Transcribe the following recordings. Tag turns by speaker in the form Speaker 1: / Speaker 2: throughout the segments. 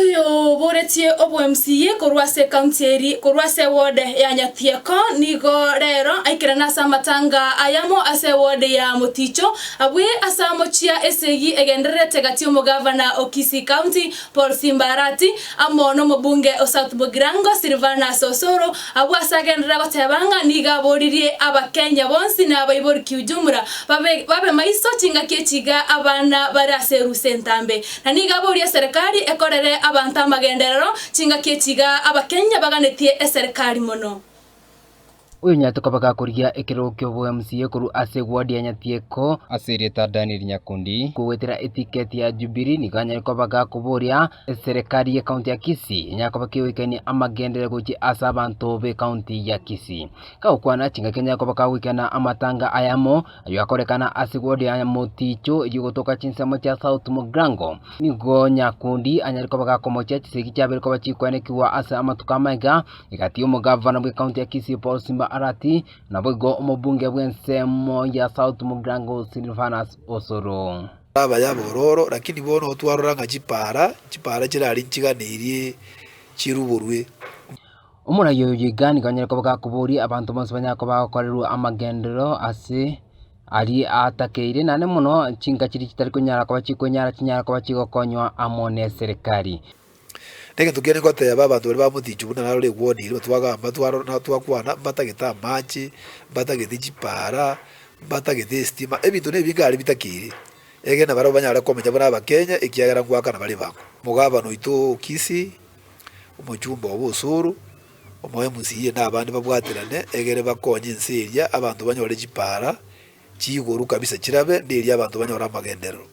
Speaker 1: Oyoboretie obo-MCA korwa ase ekaunti eri korwa ase eward ya Nyatieko nigo rero aikerane ase amatanga ayamo ase eward ya Moticho abwe ase amochia esegi egendererete gati omogavana o Kisii County Paul Simba Arati amo nomobunge o South Mugirango Silvanus Osoro abwo ase agenderera goteba ng'a nigo aboririe abakenya bonsi na abaibori kiujumla babe babe maiso chingaki echi iga abana bare ase erusa entambe. Na nigo aborie eserekari ekorere abanto amagenderero chingaki echi iga Abakenya baganetie eserekari mono.
Speaker 2: Oyonyarete koba gakorigia ekerogo ki'oboMCA korwa ase eward ya Nyatieko, ase erieta Daniel Nyakundi, goetera etiketi ya Jubilee nigo anyare koba gakoboria eserekari y'ecounty ya Kisii enyare koba kegoikania amagenderero gochia ase abanto b'ecounty ya Kisii. Kagokwana chingaki anyare koba kagoikana amatanga ayamo Ayio akorekana ase ward ya Moticho eyio gotoka chinsemo chia South Mugirango. Nigo Nyakundi anyare koba gakomochia chisegi chiabere koba chikoenekigwa ase amatuko amaiga egati y'omogavana bw'ecounty ya Kisii Paul Simba Arati naboigo omobunge bw'ensemo ya South Mugirango Silvanus Osoro.
Speaker 3: Abaya abororo, lakini bono twarora ng'a chipara, chipara chirari nchiganeirie chiruborwe.
Speaker 2: Omoraia oyo iga nigo anyare koba gakoboria abanto bonsi banyare koba bagokorerwa amagenderero ase aria atakeire, naende mono chinka chiria chitari konyara koba chikonyara chinyare koba chigokonywa amo neserikari.
Speaker 3: Negento kiane ngoteba abanto baria bamotichwa buna narore egwoni eria twagamba twaro na twakwana mbatagete amache, mbatagete chipara, mbatagete estima, ebinto na ebinge aria bitakeire, egene barabwo banyare komenya buna abakenya ekiagera ngoakana bare ebango. Omogabana oito o Kisii. omochumba obo osoro, omo MCA na abande babwaterane egere bakonye ense eria abanto banyore chipara chiigoro kabisa chirabe na eria abanto banyore amagenderero.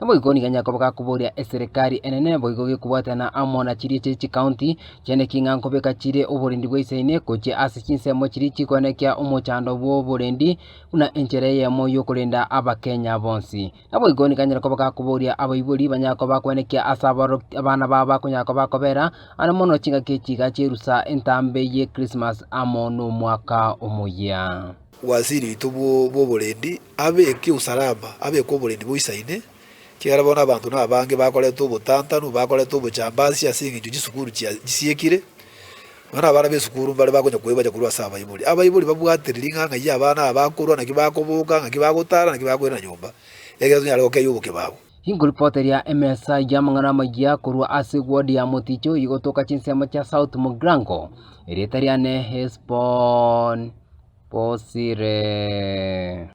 Speaker 2: Naboigo nigo Nyakobo gakoboria eserekari enene boigo gekobwatana amo na chiria chie chikaunti chiane ki ng'a nkobeka chire oborendi bwa isaine gochia ase chinsemo chiria chikoenekia omochando bw'oborendi buna enchera eyemo y'okorenda abakenya bonsi. Naboigo nigo anyare koba gakoboria abaibori banyare koba bakwenekia ase abaroki abana babo bakonyara koba bakobera are mono chingaki echi iga chierusa entambe ye Christmas amo nomwaka omoyia.
Speaker 3: Waziri oito bw'oborendi abeke usalama, abeke oborendi boisaine, ekiagera bono abanto nabange bakoreta obotantanu, bakoreta obochambasi ase eng'encho chisukuru chia chisiekire, Bono abana b'esukuru mbare bakonya koebacha korwa ase abaibori. Abaibori babwatereri ng'a ng'ai abana aba bakorwa, naki bakoboka, ng'aki bagotara, naki bakoirana nyomba, ekero tonyare gokeyia oboke babo.
Speaker 2: Ingoripoteria emesa y'amang'ana amayia korwa ase ward ya Moticho igotoka chinsemo chia South Mugirango. Erieta riane Hesbon Bosire.